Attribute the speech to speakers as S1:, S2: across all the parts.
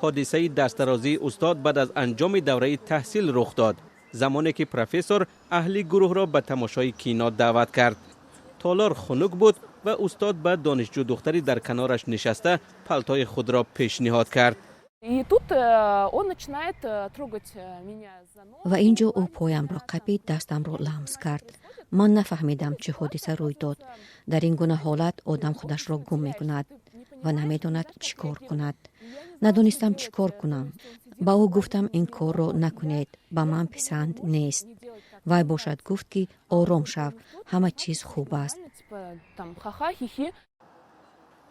S1: Ҳодисаи дастдарозии устод баъд аз анҷоми давраи таҳсил рух дод, замоне ки профессор аҳли гурӯҳро ба тамошои кино даъват кард. Толор хунук буд ва устод ба донишҷӯ духтари дар канораш нишаста палтои худро пешниҳод кард.
S2: И тут он начинает трогать меня за ногу.
S3: Ва ин ҷо ӯ поямро қапид, дастамро ламс кард. Ман нафаҳмидам, чӣ ҳодиса рӯй дод. Дар ин гуна ҳолат одам худашро гум мекунад ва намедонад, чӣ кор кунад. Надонистам, чӣ кор кунам. Ба ӯ гуфтам: «Ин корро накунед, ба ман писанд нест». Вай бошад гуфт, ки ором шав, ҳама чиз хуб аст.
S2: Типа, там, ха-ха, хи-хи.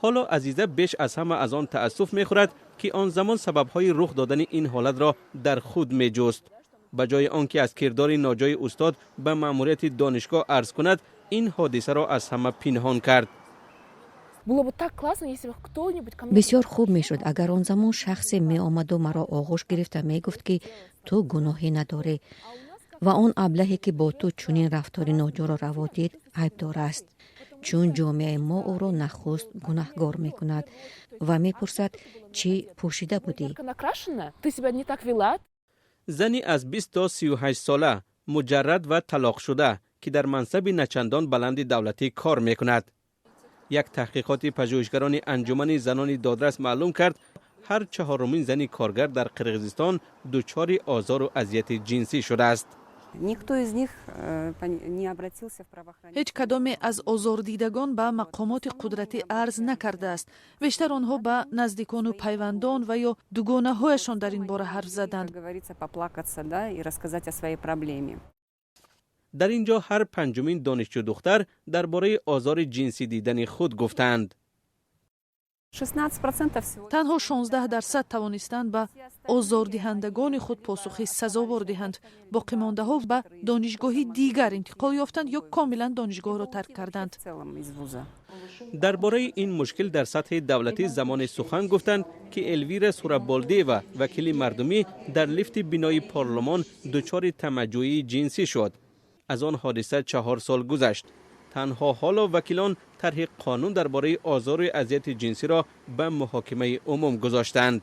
S1: Ҳоло Азиза беш аз ҳама аз он таассуф мехӯрад, ки он замон сабабҳои рух додани ин ҳолатро дар худ меҷуст. Ба ҷои он ки аз кирдори ноҷои устод ба маъмурияти донишгоҳ арз кунад, ин ҳодисаро аз ҳама пинҳон кард.
S2: Было бы так классно, если бы кто-нибудь ко мне
S3: Бисёр хуб мешуд, агар он замон шахсе меомаду маро оғӯш гирифта мегуфт, ки ту гуноҳе надорӣ ва он аблаҳе, ки бо ту чунин рафтори ноҷоро раво дид, айбдор аст, чун ҷомеаи мо ӯро нахуст гунаҳгор мекунад ва мепурсад: чӣ пӯшида будӣ?
S2: Ярко накрашена, ты себя не так вела.
S1: Зани аз 20 то 38 сола, муҷаррад ва талоқшуда, ки дар мансаби начандон баланди давлатӣ кор мекунад. Як таҳқиқоти пажӯҳишгарони Анҷумани занони додрас маълум кард, ҳар чаҳорумин зани коргар дар Қирғизистон дучори озору азияти ҷинсӣ шудааст.
S4: Никто из них не обратился в правоохранительные.
S5: Ҳеҷ кадоме аз озордидагон ба мақомоти қудратӣ арз накардааст. Бештар онҳо ба наздикону пайвандон ва ё дугонаҳояшон дар ин бора ҳарф заданд.
S4: Как говорится, поплакаться, да, и рассказать о своей проблеме.
S1: Дар ин ҷо ҳар панҷумин донишҷӯ духтар дар бораи озори ҷинсӣ дидани худ гуфтаанд.
S4: 16% всего.
S5: Танҳо 16% тавонистанд ба озордиҳандагони худ посухи сазовор диҳанд. Боқимондаҳо ба донишгоҳи дигар интиқол ёфтанд ё комилан донишгоҳро тарк карданд.
S4: В целом из вуза.
S1: Дар бораи ин мушкил дар сатҳи давлатӣ замоне сухан гуфтанд, ки Элвира Сураболдиева, вакили мардумӣ, дар лифти бинои парлумон дучори тамаҷҷӯии ҷинсӣ шуд. Аз он ҳодиса 4 сол гузашт. Танҳо ҳоло вакилон тарҳи қонун дар бораи озору азияти ҷинсиро ба муҳокимаи умум гузоштанд.